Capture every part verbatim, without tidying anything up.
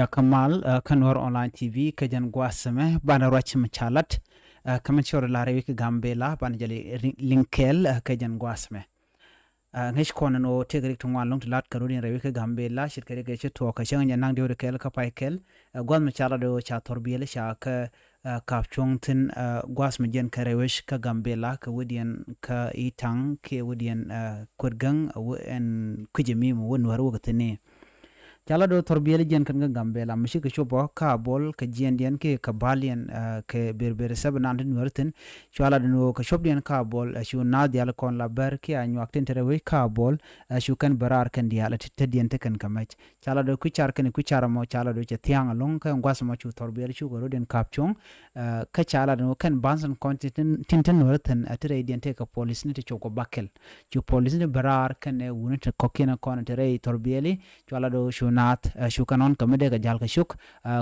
Ca kä mal kä Nuɔr Online T V kä jɛn gua̱a̱th ɛmɛ banɛ ruac mi ca lat kä mi cɔr la rɛy wec kä Gambela banɛ jɛ liŋ kɛɛl kä jɛn gua̱a̱th ɛmɛ. Ŋäc kɔn ni ɣöö tëëkɛ rik ti ŋuan lɔ̱ŋ ti lat kä rut in rɛy wec kä Gambela ce̱tkɛ rik ɛ ci tuɔɔk kä cäŋ jɛ naŋ diɔ̱k ri kɛɛl kä pay kɛl. Gua̱a̱th mi ca lat ɣöö ca thɔrbiɛl ca kä kap cuɔ̱ŋ thi̱n gua̱a̱th mi jiɛn kä rɛy wec kä Gambela kä wädiɛn kä Itaŋ kiɛ wädiɛn kuet gäŋ wä ɛn kui̱c ɛmi mi wä Nuäär wä kä thi̱n ni. Ca la do̱ thɔrbiɛl jiɛn kɛn kä Gambela mi cikɛ cop ɔ kä Abol kä jiɛndiɛn kiɛ kä baliɛn kɛ ber ber sɛb nan ti Nuäär thi̱n. Cua la do̱ ni ɣöö kä copdiɛn kä Abol cu naath diaal kɔn la bär kiɛ a nyuak tin te rɛy wec kä Abol cu kɛn bä raar kɛn diaal te diɛn te kɛn kä mɛc. Ca la do̱ kui̱ car kɛn kui̱ car mɔ ca la do̱ cɛ thia̱a̱ŋ ɛlɔ̱ŋ kä gua̱th mɔ cu thɔrbiɛl cu kɛ rot in kap cuɔ̱ŋ. Kä ca la do̱ kɛn ba̱n sɛn kɔn tin te Nuäär thi̱n ti rɛy diɛn te kɛ polis ni ti cop kɛ bakɛl. Cu polis ni bä raar kɛn ɛ wuni ti kɔ̱kiɛn kɔn ti rɛy thɔrbiɛli. Cua la do̱ cu naath cu kɛn ɔn kɛ mi dee kɛ jal kɛ cuk.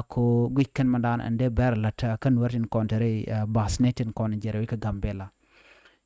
Ko guic kɛn mandan ɛn dee bɛr lat kä Nuäär tin kɔn ti rɛy bath ni tin kɔn jɛ rɛy kä Gambela.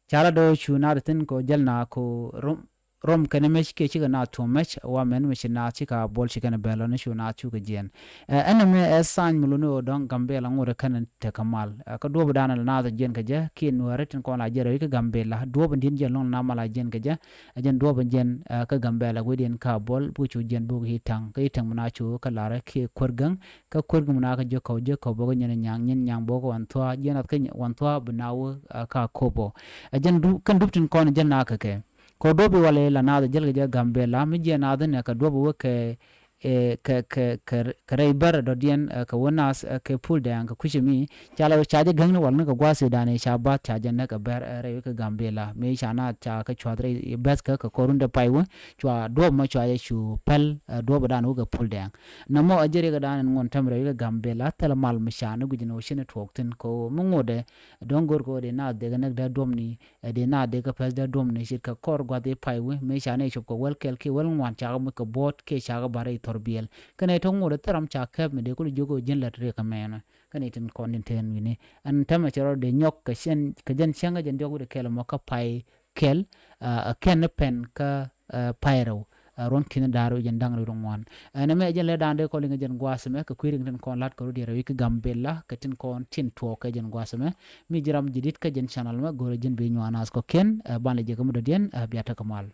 Ca la do̱ cu naath thi̱n ko jäl na ko rom rom kɛn mec kiɛ cikɛ naath tuɔ̱m mec wa mɛn mi ci naath cikɛ Abol ci kɛn bɛl ɔni cu naath cukɛ jiɛn. Ɛn ɛmɛ ɛ thany mi luni ɣöö dɔ̱ŋ Gambela ŋot ɛ kɛn tekɛ mal kä duɔ̱ɔ̱p dan la naath jiɛn kɛ jɛ kiɛ Nuäär tin kɔn la jiɛn rɛy kä Gambela duɔ̱ɔ̱p in di̱n jiɛn lɔŋ na mal la jiɛn kɛ jɛ. Ɛ jɛn duɔ̱ɔ̱p in jiɛn kä Gambela guidiɛn kä Abol buk cu jiɛn buk Itaŋ kä Itaŋ mi na cu kä Larɛ kiɛ kuer gäŋ kä kuer gäŋ mi na kä Jekɔw Jekɔw bok nyin nyaŋ nyin nyaŋ bok wan thua jiɛn ath kä wan thua bi na wä kä Akobo. Ɛ jɛn kɛn dup tin kɔn jiɛn na kɛ kɛ. Kɛ duɔ̱p i̱ walɛ la naath jäl kɛ jɛ Gambela mi jiɛ naath inɛ kɛ duɔ̱p i̱ wä kɛ kɛ kɛ kɛ rɛy bär dɔ̱diɛn kɛ wä naath kɛ Pul Dɛɛŋ kɛ kui̱c mi ca la ca jɛ gäŋni wal ni kɛ gua̱a̱th i̱ da̱a̱n i̱ ca bath ca jɛ näk kɛ bär rɛy wä kɛ Gambela mi ca naath ca kɛ cua̱th rɛy bäth kɛ kɛ kɔr rundɛ pay wä cua duɔ̱p mɔ cua jɛ cu päl duɔ̱p i̱ da̱a̱n wä kɛ Pul Dɛɛŋ. Nɛ mɔ ɛ jɛ riɛk i̱ da̱a̱n in ŋuɔ̱n tɛm rɛy wä kɛ Gambela thilɛ mal mi ca ni guic ni wä ci ni tuɔɔk thi̱n kɛ wä mi ŋot ɛ dɔ̱ŋ go̱r kɛ wä dee naath dee kɛ näk dee duɔ̱p ni. Ɛ dee na dee kä pɛth dee duɔ̱m ni cit kɛ kɔr gua̱th i̱ pay wi̱ mëë ca nɛy cop kɛ wäl kɛl kiɛ wäl ŋuan cakɛ moc kɛ buɔ̱ɔ̱t kiɛ cakɛ bar i̱ thɔr biɛl. Kɛnɛ tɔ̱ ŋot ɛ thil ram ca kɛp mi dee kul jiök ɣöö ji̱n lät riɛk kɛ mɛɛnä. Kɛnɛ tin kɔn tin tëën wi̱ni ɛn tɛmɛ cɛ rɔ dee nyɔk kɛ jɛn cäŋ kɛ jɛn diɔk wi̱dɛ kɛl ɛmɔ kä pay kɛl. Ɛ kɛn ni pɛn kä pay rɛw. Ruɔ̱n ki̱n da̱r wi̱c jɛn da̱ŋ rɛw ŋuan. Ɛn ɛmɛ jɛn lɛ da̱ŋ dee kɔl iŋɛ jɛn gua̱a̱th ɛmɛ kɛ kui̱ riŋ tin kɔn la̱t kɛ rut yɛrɛ wi̱c kä Gambela kɛ tin kɔn tin tuɔɔk kɛ jɛn gua̱a̱th ɛmɛ. Mi ji̱ ram jidit kä jɛn channel mɛ go̱rɛ ji̱n bi nyuan ath kɔ̱kiɛn. Ɛ banɛ jɛ kɛ mi dɔ̱diɛn. Ɛ bia tekɛ mal.